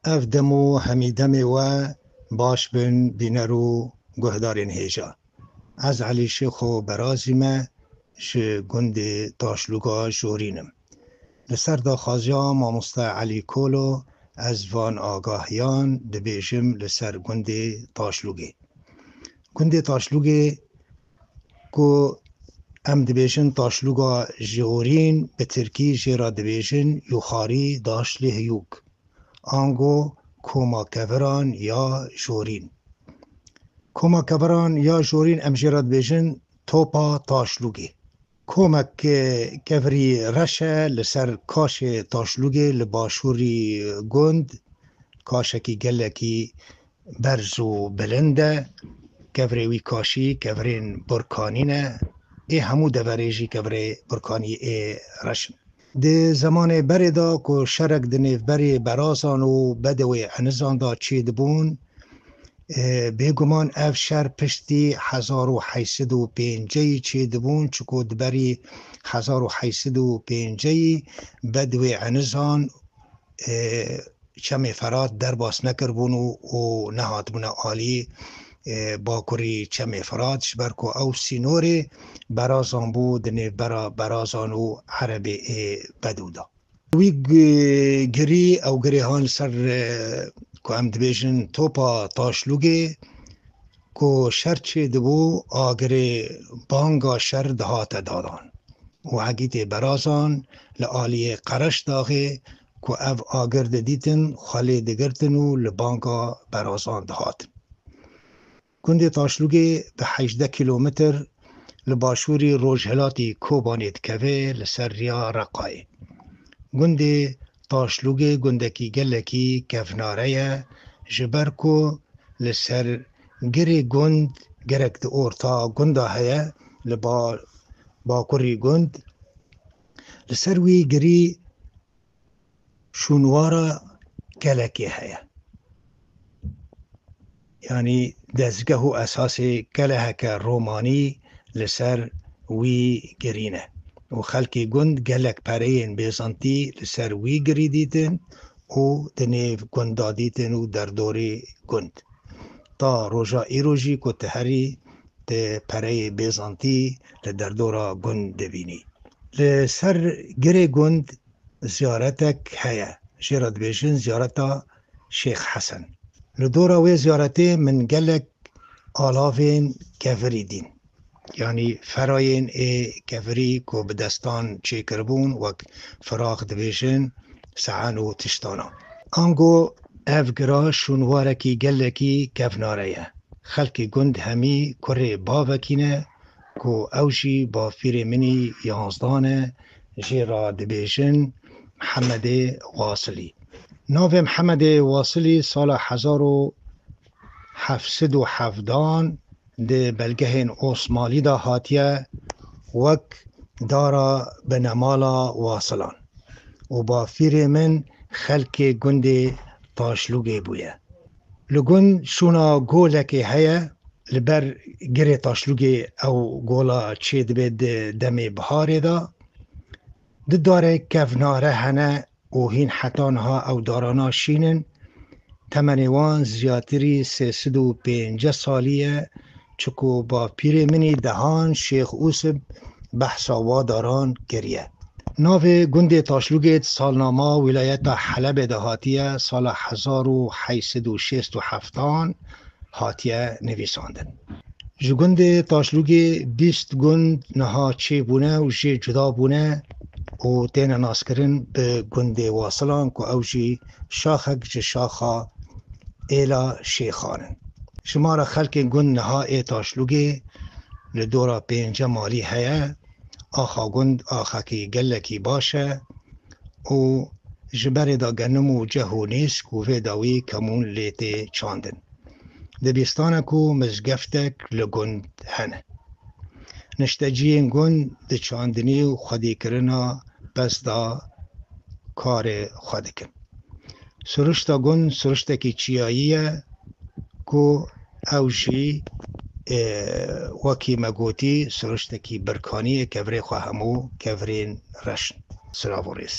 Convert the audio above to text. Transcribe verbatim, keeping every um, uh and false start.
Ev dem û hemî demê we baş bin bîner û guhdarên hêja. Ez Elî Şêxo Berazî me ji gundê Taşlûga Jorîn im. Li ser daxwaziya mamoste Elî Kolo ez van agahiyan dibêjim li ser gundê Taşlûgê. Gundê Taşlûgê ku em dibêjin Taşlûga Jorîn, bi tirkî jê re dibêjin Yuxarî Daşlê Heyûk. Ango koma keviran ya jorîn. Koma keviran ya jorîn em jê re dibêjin Topa Taşlûgê. Komek, e, kevirî reş e li ser kaşê Taşlûgê li başûrî gund, kaşekî gelekî berz û bilind e. Kevirê wî kaşî kevirên Burkanî ne. Ê hemû deverê jî kevirê Burkanî ê reş in. Di zemanê berê de ku şerek di nêvberê Berazan û Bedewê Enizan de çêdibûn, e, bêguman ev şer piştî hezar û heyt sed û pêncî çêdibûn, çiku di berî hezar û heyt sed û pêncî Bedewê Enizan, e, Çemê Ferat derbas nekiribûn û, û nehatibûne alî, e, bakurî Çemê Ferat, ji ber ku ew sînorê Berazan bû di nêvbera Berazan û Erebê ê Bedû de. Wî gi-, girî, ew girê han li ser, e, ku em dibêjin Topa Taşlûgê, ku şer çêdibû, agirê banga şer dihate dadan. Û hegîtê Berazan li aliyê Qereşdaxê ku ev agir didîtin, xwelê digirtin û li banga Berazan dihatin. Gundê Taşlûgê bi hejdeh kîlometr li başûrî rojhilatî Kobanê dikeve, li ser riya Reqayê. Gundê Taşlûgê gundekî gelekî kevnare ye, ji ber ku li ser girê gund gerek di orta gunda heye, li ba-, bakurî gund, li ser wî girî şûnwara kelekê heye. Yanî dezgeh û esasê keleheke romanî li ser wî girî ne. Û xelkê gund gelek pereyên Bêzantî li ser wî girî dîtin û di nêv gunda dîtin û derdorê gund. Ta roja îro jî ku tu herî, tu pereyê Bêzantî li derdora gund dibînî. Li ser girê gund ziyaretek heye. Jê re dibêjin ziyareta Şêx Hesen. Li dora wê ziyaretê min gelek alavên kevirî dîn. Yanî ferayên ê kevirî ku bi destan çêkiribûn, wek firax dibêjin, sehen û tiştana. Ango ev gira şûnwarekî gelekî kevnare ye. Xelkê gund hemî kurê bavekî ne ku ew jî bavpîrê min î yanzdan e, jê re dibêjin Mihemedê Wasilî. Navê Mihemedê Wasilî sala hezar û heft sed û hevdan di belgehên Osmalî de hatiye wek dara binemala Wasilan û bavpîrê min xelkê gundê Taşlûgê bûye. Li gund şûna golekê heye, li ber girê Taşlûgê ew gola çêdibe di demê biharê de. Du darê kevnare hene û hîn heta niha ew darana şîn in. Temenê wan ziyadtirî sê sed û pêncî salî ye, çiku bavpîrê min î dehan Şêx Ûsib behsa wa daran kiriye. Navê gundê Taşlûgê di salnama wîlayeta Helebê de hatiye, sala hezar û heyt sed û şêst û heftan hatiye nivîsandin. Ji gundê Taşlûgê bîst gund niha çêbûne û jê cuda bûne û têne naskirin bi gundê Wasilan ku ew jî şaxek ji şaxa êla Şêxan in. Jimara xelkên gund niha ê Taşlûgê li dora pênce malî heye. Axa gund axekî gelekî baş e û ji berê de genim û ceh û nîsk û vê dawî kemûn lê tê çandin. Dibistanek û mizgeftek li gund hene. Nişteciyên gund di çandinî û xwedîkirina pez de karê xwe dikin. Siruşta gund siruştekî çiyayî ye ku ew jî, e, wekî me gotî, siruştekî birkanî ye, kevirê xwe hemû kevirên reş in. Silav û rêz.